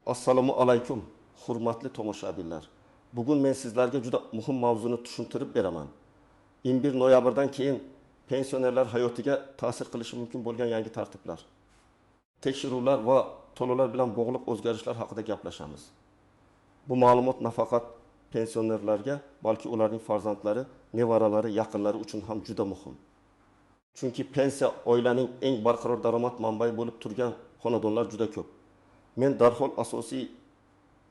Assalomu alaykum, hurmatli tomoshabinlar. Bugun men sizlarga juda muhim mavzuni tushuntirib beraman. 21 noyabrdan keyin pensionerlar hayotiga ta'sir qilishi mumkin bo'lgan yangi tartiblar, tekshiruvlar va to'lovlar bilan bog'liq o'zgarishlar haqida gaplashamiz. Bu ma'lumot nafaqat pensionerlarga, balki ularning farzandlari, nevaralari, yaqinlari uchun ham juda muhim. Chunki pensiya oilaning eng barqaror daromad manbai bo'lib turgan xonadonlar juda ko'p. Men darhol asosiy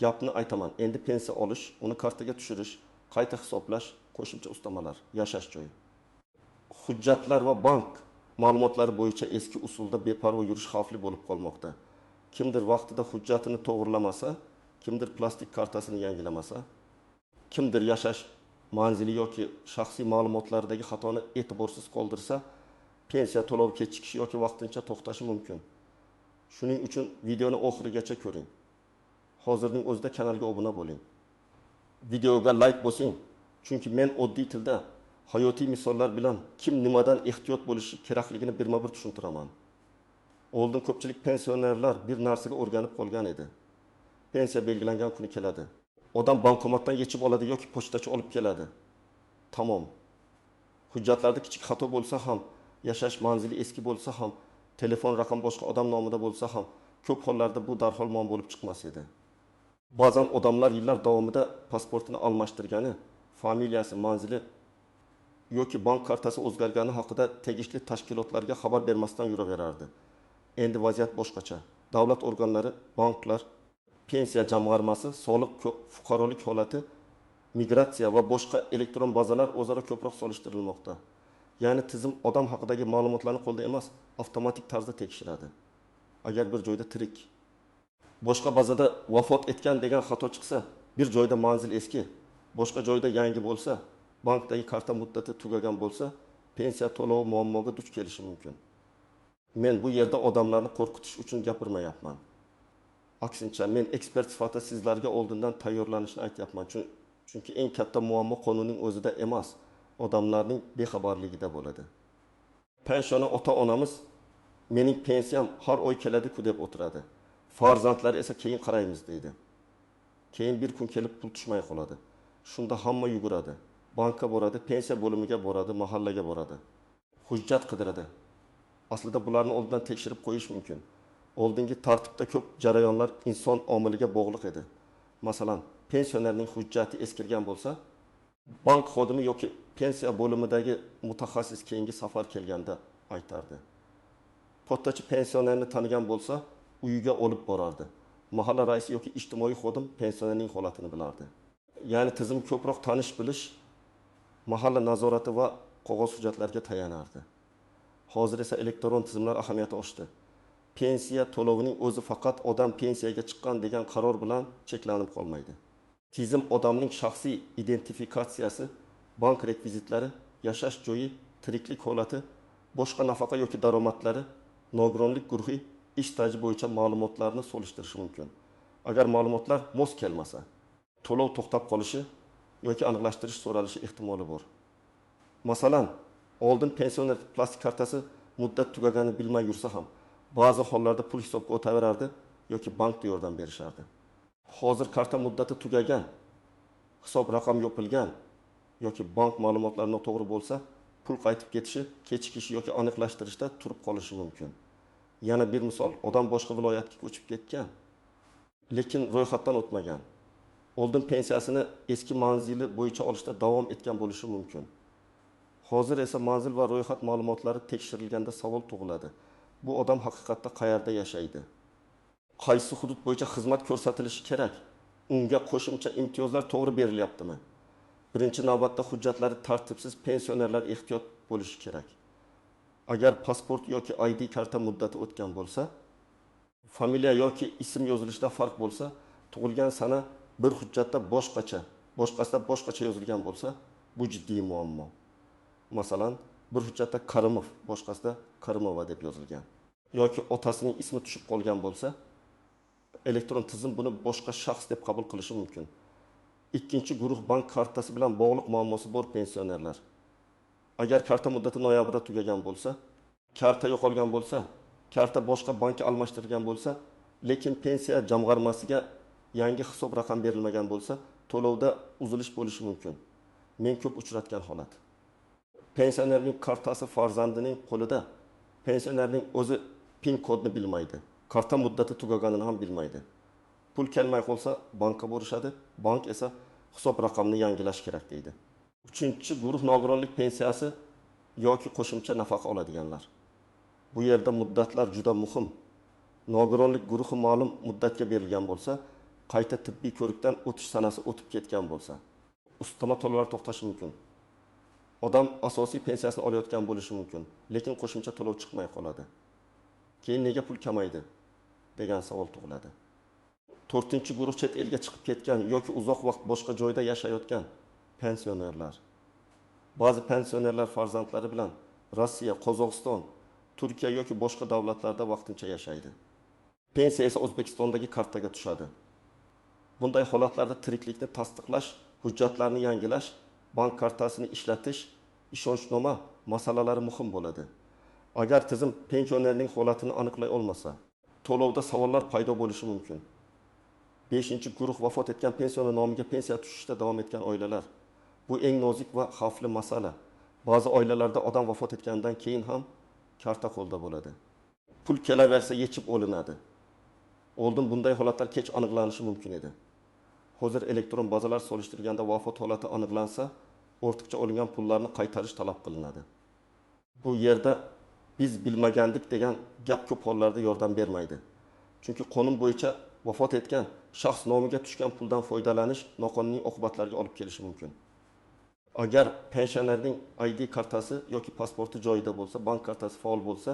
gapni aytaman. Endi pensiya olish, uni kartaga tushirish, qayta hisoblash, qo'shimcha ustamalar, yashash joyi, hujjatlar va bank ma'lumotlari bo'yicha eski usulda beparvo yurish xavfli bo'lib qolmoqda. Kimdir vaqtida hujjatini to'g'rilamasa, kimdir plastik kartasini yangilamasa, kimdir yashash manzili yoki shaxsiy ma'lumotlaridagi xatoni e'tiborsiz qoldirsa, pensiya to'lovi kechikishi yoki vaqtincha to'xtashi mumkin. Shuning uchun videoni oxirigacha ko'ring. Hozirning o'zida kanalga obuna bo'ling. Videoga like bosing, chunki men oddiy tilda hayotiy misollar bilan kim nimadan ehtiyot bo'lishi kerakligini birma-bir tushuntiraman. Oldin ko'pchilik pensionerlar bir narsaga o'rganib qolgan edi. Pensiya belgilangan kuni keladi. Odam bankomatdan yechib oladi yoki pochtachi olib keladi. Tamom. Hujjatlarda kichik xato bo'lsa ham, yashash manzili eski bo'lsa ham, telefon raqam boshqa odam nomida bo'lsa ham, ko'p hollarda bu darhol muammo bo'lib chiqmas edi. Ba'zan odamlar yillar davomida pasportini almashtirgani, familiyasi, manzili yoki bank kartasi o'zgargani haqida tegishli tashkilotlarga xabar bermasdan yuraverardi. Endi vaziyat boshqacha. Davlat organlari, banklar, pensiya jamg'armasi, soliq, fuqarolik holati, migratsiya va boshqa elektron bazalar o'zaro ko'proq solishtirilmoqda. Ya'ni tizim odam haqidagi ma'lumotlarni qo'lda emas, avtomatik tarzda tekshiradi. Agar bir joyda tirik, boshqa bazada vafot etgan degan xato chiqsa, bir joyda manzil eski, boshqa joyda yangi bo'lsa, bankdagi karta muddati tugagan bo'lsa, pensiya to'lovi muammoga duch kelishi mumkin. Men bu yerda odamlarni qo'rqitish uchun gapirmayapman. Aksincha, men ekspert sifatida sizlarga oldindan tayyorlanishni aytyapman. Chunki eng katta muammo qonunning o'zida emas, odamlarning bexabarligida bo'ladi. Pensiyoner ota-onamiz mening pensiyam har oy keladi-ku deb o'tiradi. Farzandlari esa keyin qaraymiz deydi. Keyin bir kun kelib pul tushmay qoladi. Shunda hamma yuguradi. Bankka boradi, pensiya bo'limiga boradi, mahallaga boradi. Hujjat qidiradi. Aslida bularni oldindan tekshirib qo'yish mumkin. Oldingi tartibda ko'p jarayonlar inson omiliga bog'liq edi. Masalan, pensionerning hujjati eskirgan bo'lsa, bank xodimi yoki pensiya bo'limidagi mutaxassis keyingi safar kelganda aytardi. Pochtachi pensionerni tanigan bo'lsa, uyiga olib borardi. Mahalla raisi yoki ijtimoiy xodim pensionerning holatini bilardi. Ya'ni tizim ko'proq tanish bilish, mahalla nazorati va qog'oz hujjatlarga tayanardi. Hozir esa elektron tizimlar ahamiyati oshdi. Pensiya to'lovining o'zi faqat odam pensiyaga chiqqan degan qaror bilan cheklanib qolmaydi. Tizim odamning shaxsiy identifikatsiyasi, bank rekvizitlari, yashash joyi, tiriklik holati, boshqa nafaqa yoki daromadlari, nogironlik guruhi, ish staji bo'yicha ma'lumotlarni solishtirishi mumkin. Agar ma'lumotlar mos kelmasa, to'lov to'xtab qolishi yoki aniqlashtirish so'ralishi ehtimoli bor. Masalan, oldin pensioner plastik kartasi muddat tugaganini bilmay yursa ham, ba'zi hollarda pul hisobga o'taverardi yoki bankda yordam berishardi. Hozir karta muddati tugagan, hisob raqam yopilgan yoki bank ma'lumotlari noto'g'ri bo'lsa, pul qaytib ketishi, kechikishi yoki aniqlashtirishda turib qolishi mumkin. Yana bir misol, odam boshqa viloyatga ko'chib ketgan, lekin ro'yxatdan o'tmagan. Oldin pensiyasini eski manzili bo'yicha olishda davom etgan bo'lishi mumkin. Hozir esa manzil va ro'yxat ma'lumotlari tekshirilganda savol tug'iladi. Bu odam haqiqatda qayerda yashaydi? Qaysi hudud bo'yicha xizmat ko'rsatilishi kerak? Unga qo'shimcha imtiyozlar to'g'ri berilyaptimi? Birinchi navbatda hujjatlari tartibsiz pensionerlar ehtiyot bo'lishi kerak. Agar pasport yoki ID karta muddati o'tgan bo'lsa, familiya yoki ism yozilishida farq bo'lsa, tug'ilgan sana bir hujjatda boshqacha, boshqasida boshqacha yozilgan bo'lsa, bu jiddiy muammo. Masalan, bir hujjatda Karimov, boshqasida Karimova deb yozilgan yoki otasining ismi tushib qolgan bo'lsa, elektron tizim buni boshqa shaxs deb qabul qilishi mumkin. Ikkinchi guruh bank kartasi bilan bog'liq muammosi bor pensionerlar. Agar karta muddati noyabrda tugagan bo'lsa, karta yo'qolgan bo'lsa, karta boshqa bankka almashtirilgan bo'lsa, lekin pensiya jamg'armasiga yangi hisob raqam berilmagan bo'lsa, to'lovda uzilish bo'lishi mumkin. Men ko'p uchratgan holat. Pensionerning kartasi farzandining qo'lida, pensionerning o'zi PIN kodni bilmaydi. Karta muddati tugaganini ham bilmaydi. Pul kelmay qolsa bankka borishadi, bank esa hisob raqamini yangilash kerak deydi. Uchinchi guruh nogironlik pensiyasi yoki qo'shimcha nafaqa oladiganlar. Bu yerda muddatlar juda muhim. Nogironlik guruhi ma'lum muddatga berilgan bo'lsa, qayta tibbiy ko'rikdan o'tish sanasi o'tib ketgan bo'lsa, ustama to'lovlar to'xtashi mumkin. Odam asosiy pensiyasini olayotgan bo'lishi mumkin, lekin qo'shimcha to'lov chiqmay qoladi. Keyin nega pul kamaydi degan savol tug'iladi. To'rtinchi guruh chet elga chiqib ketgan yoki uzoq vaqt boshqa joyda yashayotgan pensionerlar. Ba'zi pensionerlar farzandlari bilan Rossiya, Qozog'iston, Turkiya yoki boshqa davlatlarda vaqtincha yashaydi. Pensiya esa O'zbekistondagi kartaga tushadi. Bunday holatlarda tiriklikni tasdiqlash, hujjatlarni yangilash, bank kartasini ishlatish, ishonchnoma masalalari muhim bo'ladi. Agar tizim pensionerning holatini aniqlay olmasa, to'lovda savollar paydo bo'lishi mumkin. 5-guruh vafot etgan pensioner nomiga pensiya tushishda davom etgan oilalar. Bu eng nozik va xavfli masala. Ba'zi oilalarda odam vafot etgandan keyin ham karta qo'lda bo'ladi. Pul kelaversa yechib olinadi. Oldin bunday holatlar kech aniqlanishi mumkin edi. Hozir elektron bazalar solishtirganda vafot holati aniqlansa, ortiqcha olingan pullarni qaytarish talab qilinadi. Bu yerda biz bilmagandik degan gap ko'p hollarda yordam bermaydi. Chunki qonun bo'yicha vafot etgan shaxs nomiga tushgan puldan foydalanish noqonuniy oqibatlarga olib kelishi mumkin. Agar pensionerning ID kartasi yoki pasporti joyida bo'lsa, bank kartasi faol bo'lsa,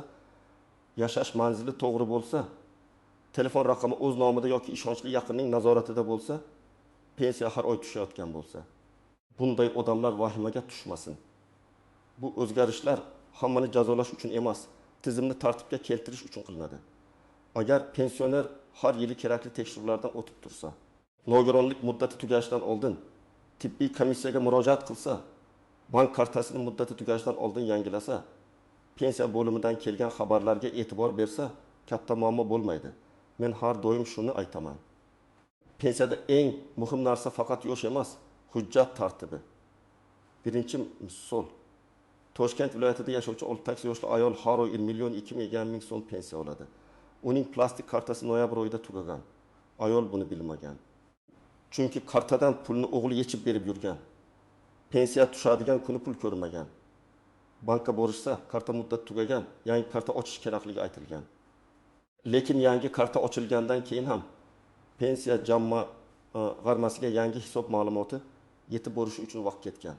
yashash manzili to'g'ri bo'lsa, telefon raqami o'z nomida yoki ishonchli yaqinning nazoratida bo'lsa, pensiya har oy tushayotgan bo'lsa, bunday odamlar vahimaga tushmasin. Bu o'zgarishlar hammani jazolash uchun emas, tizimni tartibga keltirish uchun qilinadi. Agar pensioner har yili kerakli tekshiruvlardan o'tib tursa, nogironlik muddati tugashidan oldin tibbiy komissiyaga murojaat qilsa, bank kartasini muddati tugashidan oldin yangilasa, pensiya bo'limidan kelgan xabarlarga e'tibor bersa, katta muammo bo'lmaydi. Men har doim shuni aytaman. Pensiyada eng muhim narsa faqat yosh emas, hujjat tartibi. Birinchi misol. Toshkent viloyatida yashovchi 68 yoshli ayol har oy 1 million 2 ming so'm pensiya oladi. Uning plastik kartasi noyabr oyida tugagan. Ayol buni bilmagan. Chunki kartadan pulni o'g'li yechib berib yurgan. Pensiya tushadigan kuni pul ko'rmagan. Bankka borishsa, karta muddati tugagan, yangi karta ochish kerakligi aytilgan. Lekin yangi karta ochilgandan keyin ham pensiya jamg'armasiga yangi hisob ma'lumoti yetib borishi uchun vaqt ketgan.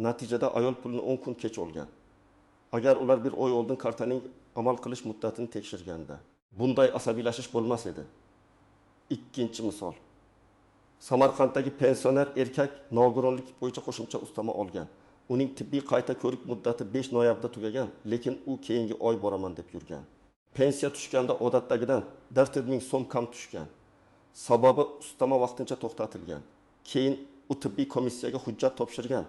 Natijada ayol pulni 10 kun kech olgan. Agar ular bir oy oldin kartaning amal qilish muddatini tekshirganda, bunday asabiylashish bo'lmas edi. Ikkinchi misol. Samarqanddagi pensioner erkak nogironlik bo'yicha qo'shimcha ustama olgan. Uning tibbiy qayta ko'rik muddati 5 noyabrda tugagan, lekin u keyingi oy boraman deb yurgan. Pensiya tushganda odatdagidan 4 ming so'm kam tushgan. Sababi ustama vaqtincha to'xtatilgan. Keyin u tibbiy komissiyaga hujjat topshirgan,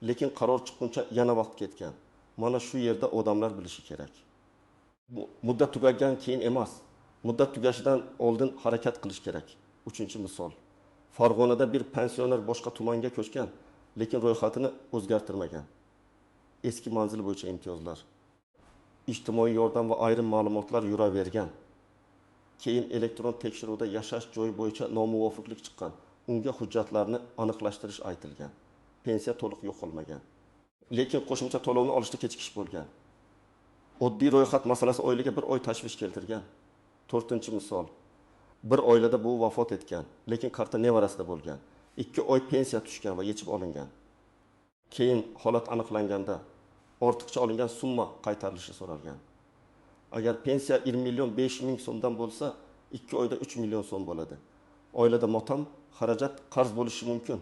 lekin qaror chiqquncha yana vaqt ketgan. Mana shu yerda odamlar bilishi kerak. Bu muddat tugagan keyin emas, muddat tugashidan oldin harakat qilish kerak. Uchinchi misol. Farg'onada bir pensioner boshqa tumanga ko'chgan, lekin ro'yxatini o'zgartirmagan. Eski manzil bo'yicha imtiyozlar, ijtimoiy yordam va ayrim ma'lumotlar yuravergan. Keyin elektron tekshiruvda yashash joyi bo'yicha nomuvofiqlik chiqqan. Unga hujjatlarni aniqlashtirish aytilgan. Pensiya to'liq yo'qolmagan. Lekin qo'shimcha to'lovni olishda kechikish bo'lgan. Oddiy ro'yxat masalasi oilaga bir oy tashvish keltirgan. To'rtinchi misol. Bir oilada bu vafot etgan, lekin karta nevarasida bo'lgan. 2 oy pensiya tushgan va yechib olingan. Keyin holat aniqlanganda ortiqcha olingan summa qaytarilishi so'ralgan. Agar pensiya 1 million 5 ming so'mdan bo'lsa, 2 oyda 3 million so'm bo'ladi. Oilada motam, xarajat, qarz bo'lishi mumkin.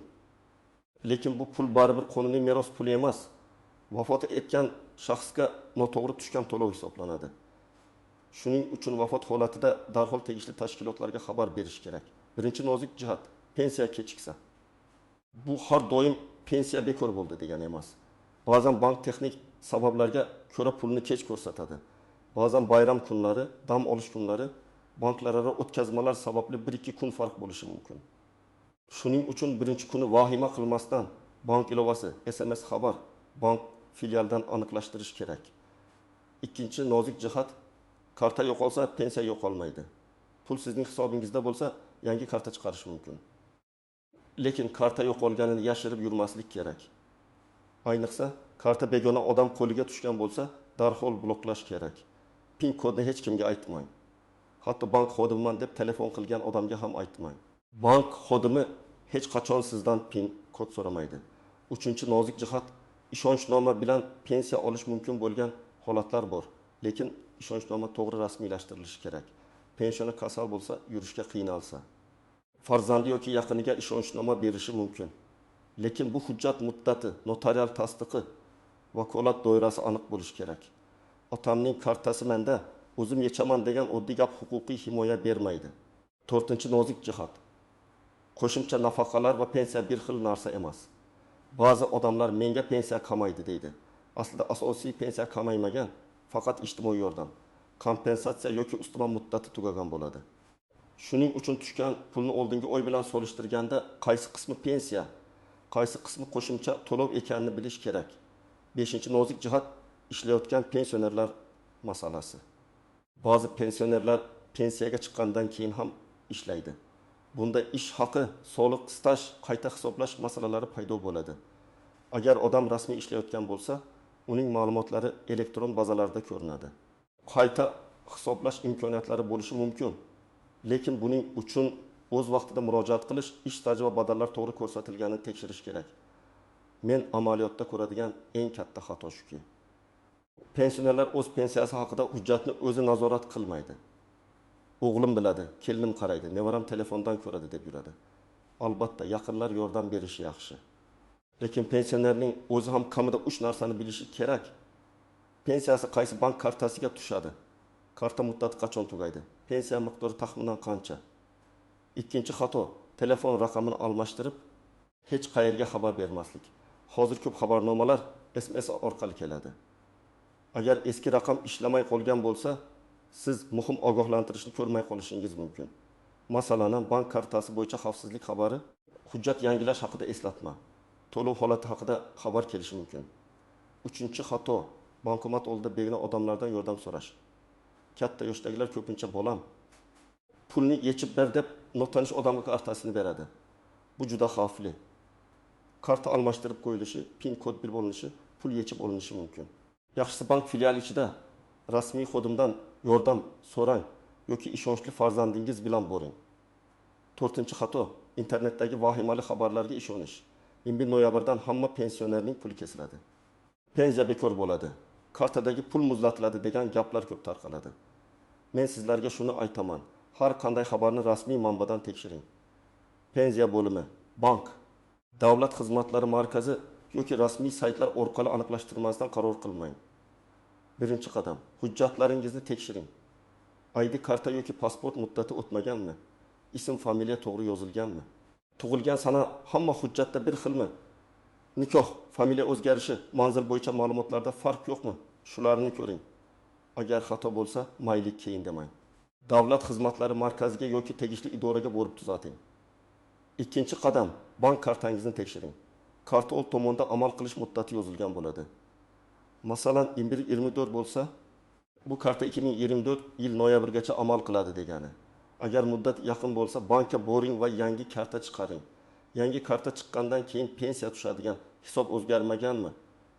Lekin bu pul baribir qonuniy meros puli emas. Vafot etgan shaxsga noto'g'ri tushgan to'lov hisoblanadi. Shuning uchun vafot holatida darhol tegishli tashkilotlarga xabar berish kerak. Birinchi nozik jihat, pensiya kechiksa. Bu har doim pensiya bekor bo'ldi degani emas. Ba'zan bank texnik sabablarga ko'ra pulni kech ko'rsatadi. Ba'zan bayram kunlari, dam olish kunlari, Banklararo o'tkazmalar sababli 1-2 kun farq bo'lishi mumkin. Shuning uchun birinchi kuni vahima qilmasdan bank ilovasi, SMS xabar, bank filialidan aniqlashtirish kerak. Ikkinchi nozik jihat, karta yo'qolsa pensiya yo'qolmaydi. Pul sizning hisobingizda bo'lsa, yangi karta chiqarish mumkin. Lekin karta yo'qolganini yashirib yurmaslik kerak. Ayniqsa, karta begona odam qo'liga tushgan bo'lsa, darhol bloklash kerak. PIN kodni hech kimga aytmang. Hatto bank xodimiman deb telefon qilgan odamga ham aytmang. Bank xodimi hech qachon sizdan PIN kod so'ramaydi. Uchinchi nozik jihat, ishonchnoma bilan pensiya olish mumkin bo'lgan holatlar bor. Lekin ishonchnoma to'g'ri rasmiylashtirilishi kerak. Pensioner kasal bo'lsa, yurishga qiynalsa, farzandi yoki yaqiniga ishonchnoma berishi mumkin. Lekin bu hujjat muddati, notarial tasdiqi, vakolat doirasi aniq bo'lishi kerak. Otamning kartasi menda, o'zim yechaman degan oddiy gap huquqiy himoya bermaydi. To'rtinchi nozik jihat. Qo'shimcha nafaqalar va pensiya bir xil narsa emas. Ba'zi odamlar menga pensiya kamaydi deydi. Aslida asosiy pensiya kamaymagan, faqat ijtimoiy yordam, kompensatsiya yoki ustama muddati tugagan bo'ladi. Shuning uchun tushgan pulni oldingi oy bilan solishtirganda qaysi qismi pensiya, qaysi qismi qo'shimcha to'lov ekanini bilish kerak. Beshinchi nozik jihat, ishlayotgan pensionerlar masalasi. Ba'zi pensionerlar pensiyaga chiqqandan keyin ham ishlaydi. Bunda ish haqi, soliq, staj, qayta hisoblash masalalari paydo bo'ladi. Agar odam rasmiy ishlayotgan bo'lsa, uning ma'lumotlari elektron bazalarda ko'rinadi. Qayta hisoblash imkoniyatlari bo'lishi mumkin. Lekin buning uchun o'z vaqtida murojaat qilish, ish staji va badallar to'g'ri ko'rsatilganini tekshirish kerak. Men amaliyotda ko'radigan eng katta xato shuki, pensionerlar o'z pensiyasi haqida hujjatni o'zi nazorat qilmaydi. O'g'lim biladi, kelinim qaraydi, nevaram telefondan ko'radi deb yuradi. Albatta, yaqinlar yordam berishi yaxshi. Lekin pensionerning o'zi ham kamida 3 narsani bilishi kerak. Pensiyasi qaysi bank kartasiga tushadi? Karta muddati qachon tugaydi? Pensiya miqdori taxminan qancha? Ikkinchi xato, telefon raqamini almashtirib, hech qayerga xabar bermaslik. Hozir ko'p xabarnomalar SMS orqali keladi. Agar eski raqam ishlamay qolgan bo'lsa, siz muhim ogohlantirishni ko'rmay qolishingiz mumkin. Masalan, bank kartasi bo'yicha xavfsizlik xabari, hujjat yangilash haqida eslatma, to'lov holati haqida xabar kelishi mumkin. Uchinchi xato, bankomat oldida begona odamlardan yordam so'rash. Katta yoshdagilar ko'pincha bolam, pulni yechib ber deb notanish odamga kartasini beradi. Bu juda xavfli. Karta almashtirib qo'yilishi, PIN kod bilib olinishi, pul yechib olinishi mumkin. Yaxshisi bank filiali ichida rasmiy xodimdan yordam so'rang yoki ishonchli farzandingiz bilan boring. To'rtinchi xato, internetdagi vahimali xabarlarga ishonish. 21 noyabrdan hamma pensionerning puli kesiladi. Pensiya bekor bo'ladi, kartadagi pul muzlatiladi degan gaplar ko'p tarqaladi. Men sizlarga shuni aytaman, har qanday xabarni rasmiy manbadan tekshiring. Pensiya bo'limi, bank, davlat xizmatlari markazi yoki rasmiy saytlar orqali aniqlashtirmasdan qaror qilmang. Birinchi qadam, hujjatlaringizni tekshiring. ID karta yoki pasport muddati o'tmaganmi? Ism, familiya to'g'ri yozilganmi? Tug'ilgan sana hamma hujjatda bir xilmi? Nikoh, familiya o'zgarishi, manzil bo'yicha ma'lumotlarda farq yo'qmi? Shularni ko'ring. Agar xato bo'lsa, mayli keyin demang. Davlat xizmatlari markaziga yoki tegishli idoraga borib tuzating. Ikkinchi qadam, bank kartangizni tekshiring. Karta old tomonda amal qilish muddati yozilgan bo'ladi. Masalan, 21.24 bo'lsa, bu karta 2024 yil noyabrgacha amal qiladi degani. Agar muddat yaqin bo'lsa, bankka boring va yangi karta chiqaring. Yangi karta chiqqandan keyin pensiya tushadigan hisob o'zgarmaganmi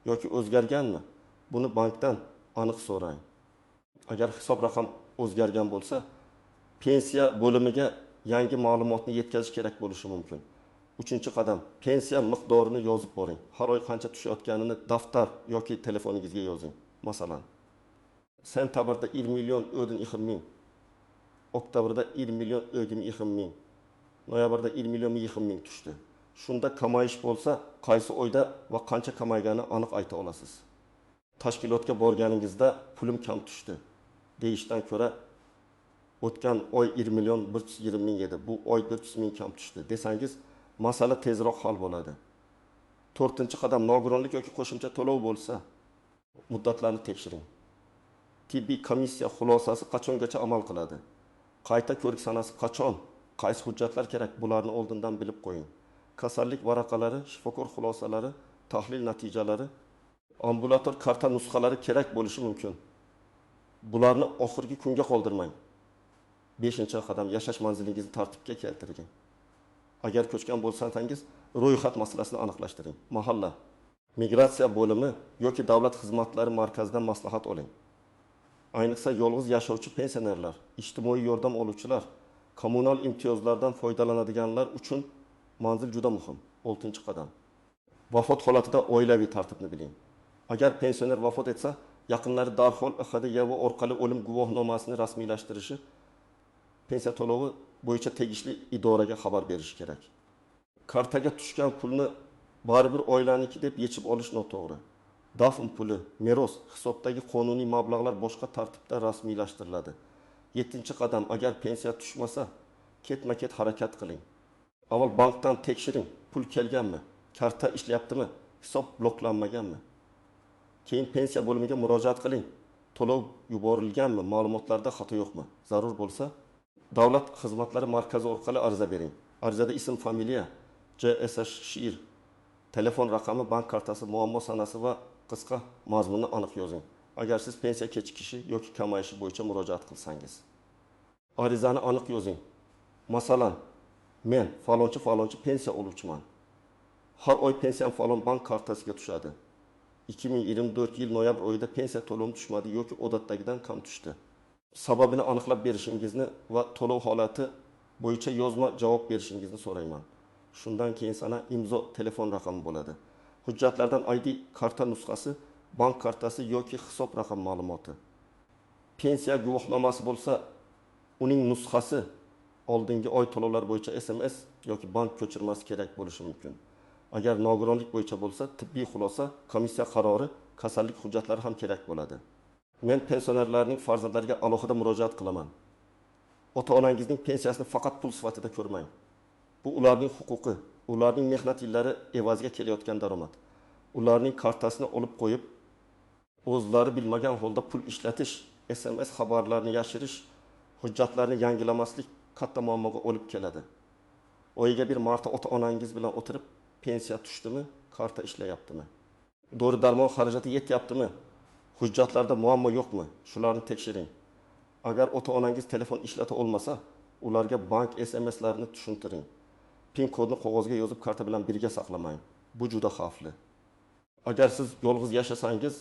yoki o'zgarganmi? Buni bankdan aniq so'rang. Agar hisob raqam o'zgargan bo'lsa, pensiya bo'limiga yangi ma'lumotni yetkazish kerak bo'lishi mumkin. Uchinchi qadam, pensiya miqdorini yozib boring. Har oy qancha tushayotganini daftar yoki telefoningizga yozing. Masalan, sentabrda 1 million 20 ming, oktyabrda 1 million 22 ming, noyabrda 1 million 20 ming tushdi. Shunda kamayish bo'lsa, qaysi oyda va qancha kamaygani aniq ayta olasiz. Tashkilotga borganingizda pulim kam tushdi deyishdan ko'ra, o'tgan oy 1 million 120 ming edi, bu oy 400 ming kam tushdi desangiz, masala tezroq hal bo'ladi. To'rtinchi qadam, nogironlik yoki qo'shimcha to'lov bo'lsa, muddatlarni tekshiring. Tibbiy komissiya xulosasi qachongacha amal qiladi? Qayta ko'rik sanasi qachon, qaysi hujjatlar kerak, bularni oldindan bilib qo'ying. Kasallik varaqalari, shifokor xulosalari, tahlil natijalari, ambulator karta nusxalari kerak bo'lishi mumkin. Bularni oxirgi kunga qoldirmang. 5 qadam yashash manzilingizni tartibga keltiring. Agar ko'chgan bo'lsangiz, ro'yxat masalasini aniqlashtiring. Mahalla, migratsiya bo'limi yoki davlat xizmatlari markazidan maslahat oling. Ayniqsa yolg'iz yashovchi pensionerlar, ijtimoiy yordam oluvchilar, kommunal imtiyozlardan foydalanadiganlar uchun manzil juda muhim. 6 qadam. Vafot holatida oilaviy tartibni biling. Agar pensioner vafot etsa, yaqinlari darhol IHD YV orqali o'lim guvohnomasini rasmiylashtirishi, pensiya to'lovi bo'yicha tegishli idoraga xabar berishi kerak. Kartaga tushgan pulni baribir oilaniki deb yechib olish noto'g'ri. Dafn puli, meros, hisobdagi qonuniy mablag'lar boshqa tartibda rasmiylashtiriladi. 7 qadam agar pensiya tushmasa, ketma-ket harakat qiling. Avval bankdan tekshiring, pul kelganmi, karta ishlayaptimi, hisob bloklanmaganmi? Keyin pensiya bo'limiga murojaat qiling. To'lov yuborilganmi, ma'lumotlarda xato yo'qmi? Zarur bo'lsa, davlat xizmatlari markazi orqali ariza bering. Arizada ism, familiya, JSH SHIR, telefon raqami, bank kartasi, muammo sanasi va qisqa mazmunni aniq yozing. Agar siz pensiya kechikishi yoki kamayishi bo'yicha murojaat qilsangiz, arizani aniq yozing. Masalan, men falonchi falonchi pensiya oluvchiman. Har oy pensiyam falon bank kartasiga tushadi. 2024 yil noyabr oyida pensiya to'lovim tushmadi yoki odatdagidan kam tushdi. Sababini aniqlab berishingizni va to'lov holati bo'yicha yozma javob berishingizni so'rayman. Shundan keyin sana, imzo, telefon raqami bo'ladi. Hujjatlardan ID karta nusxasi, bank kartasi yoki hisob raqami ma'lumoti. Pensiya guvohnomasi bo'lsa, uning nusxasi, oldingi oy to'lovlar bo'yicha SMS yoki bank ko'chirmasi kerak bo'lishi mumkin. Agar nogironlik bo'yicha bo'lsa, tibbiy xulosa, komissiya qarori, kasallik hujjatlari ham kerak bo'ladi. Men pensionerlarning farzandlariga alohida murojaat qilaman. Ota-onangizning pensiyasini faqat pul sifatida ko'rmang. Bu ularning huquqi, ularning mehnat yillari evaziga kelayotgan daromad. Ularning kartasini olib qo'yib, o'zlari bilmagan holda pul ishlatish, SMS xabarlarini yashirish, hujjatlarni yangilamaslik katta muammoga olib keladi. Oyiga bir marta ota-onangiz bilan o'tirib, pensiya tushdimi, karta ishlayaptimi? Dori darmon xarajati yetyaptimi? Hujjatlarda muammo yo'qmi? Shularni tekshiring. Agar ota-onangiz telefon ishlata olmasa, ularga bank SMSlarini tushuntiring. PIN kodni qog'ozga yozib karta bilan birga saqlamang. Bu juda xavfli. Agar siz yolg'iz yashasangiz,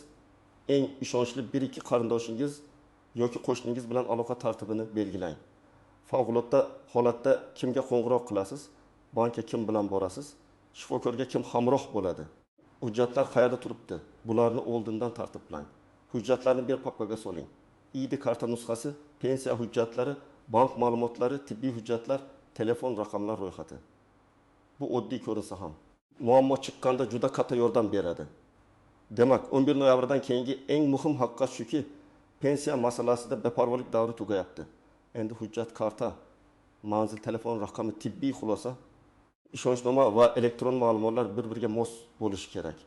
eng ishonchli 1-2 qarindoshingiz yoki qo'shningiz bilan aloqa tartibini belgilang. Favqulodda holatda kimga qo'ng'iroq qilasiz? Bankka kim bilan borasiz? Shifokorga kim hamroh bo'ladi? Hujjatlar qayerda turibdi? Bularni oldindan tartiblang. Hujjatlarni bir papkaga soling. ID karta nusxasi, pensiya hujjatlari, bank ma'lumotlari, tibbiy hujjatlar, telefon raqamlar ro'yxati. Bu oddiy ko'rinsa ham, muammo chiqqanda juda katta yordam beradi. Demak, 11 noyabrdan keyingi eng muhim haqiqat shuki, pensiya masalasida beparvolik davri tugayapti. Endi hujjat, karta, manzil, telefon raqami, tibbiy xulosa, ishonchnoma va elektron ma'lumotlar bir-biriga mos bo'lishi kerak.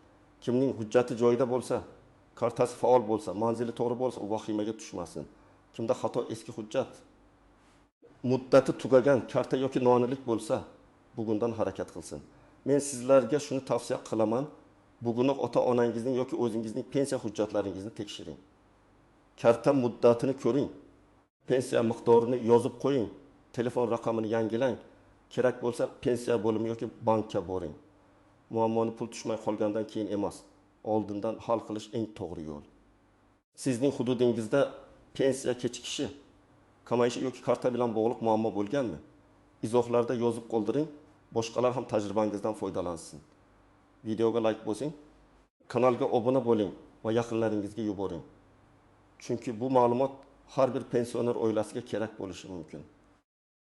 Kimning hujjati joyida bo'lsa, kartasi faol bo'lsa, manzili to'g'ri bo'lsa, u vahimaga tushmasin. Kimda xato, eski hujjat, muddati tugagan karta yoki noaniqlik bo'lsa, bugundan harakat qilsin. Men sizlarga shuni tavsiya qilaman. Bugunoq ota-onangizning yoki o'zingizning pensiya hujjatlaringizni tekshiring. Karta muddatini ko'ring. Pensiya miqdorini yozib qo'ying. Telefon raqamini yangilang. Kerak bo'lsa, pensiya bo'limi yoki bankka boring. Muammoni pul tushmay qolgandan keyin emas, oldindan hal qilish eng to'g'ri yo'l. Sizning hududingizda pensiya kechikishi, kamayishi yoki karta bilan bog'liq muammo bo'lganmi? Izohlarda yozib qoldiring, boshqalar ham tajribangizdan foydalansin. Videoga like bosing, kanalga obuna bo'ling va yaqinlaringizga yuboring. Chunki bu ma'lumot har bir pensioner oilasiga kerak bo'lishi mumkin.